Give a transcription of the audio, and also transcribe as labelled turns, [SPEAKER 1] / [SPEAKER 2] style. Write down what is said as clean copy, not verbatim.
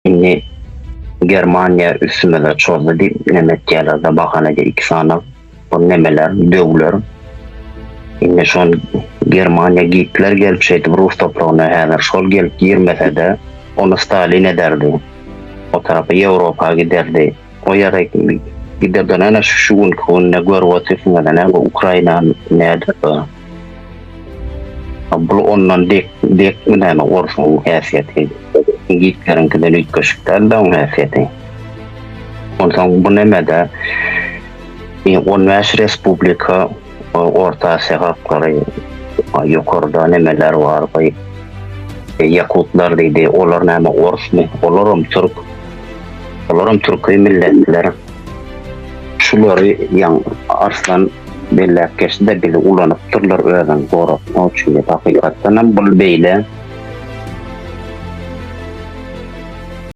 [SPEAKER 1] Indi Germaniýa üstümize çozdy diýip neme etýärler-de bahana edýär iki sany bu nemeler, döwler. Indi şol Germaniýa Gitler gelip şeýdip rus topragyna häzir şol gelip girmese-de ony Stalin ederdi. O tarapa Ýewropa giderdi. O ýere giderden ene şu günki günde görüp otyrsyňyz ene bu Ukraina nädip bu ondan dek dekmi näme orsuň häsiýeti Gitleriňkiden üýtgeşik däl-de oň häsiýeti. Onsoň bu nemede 15 respublika Orta Aziýa halklary ýokarda nemeler bar, ýakutlar diýdi, olar näme orsmy? Olaram türk. Olaram türki milletler. Şulary ýaň Arslan belläp geçdi-de bizi ulanypdyrlar özüni goratmak üçin diýip. Hakykatdanam bul beýle.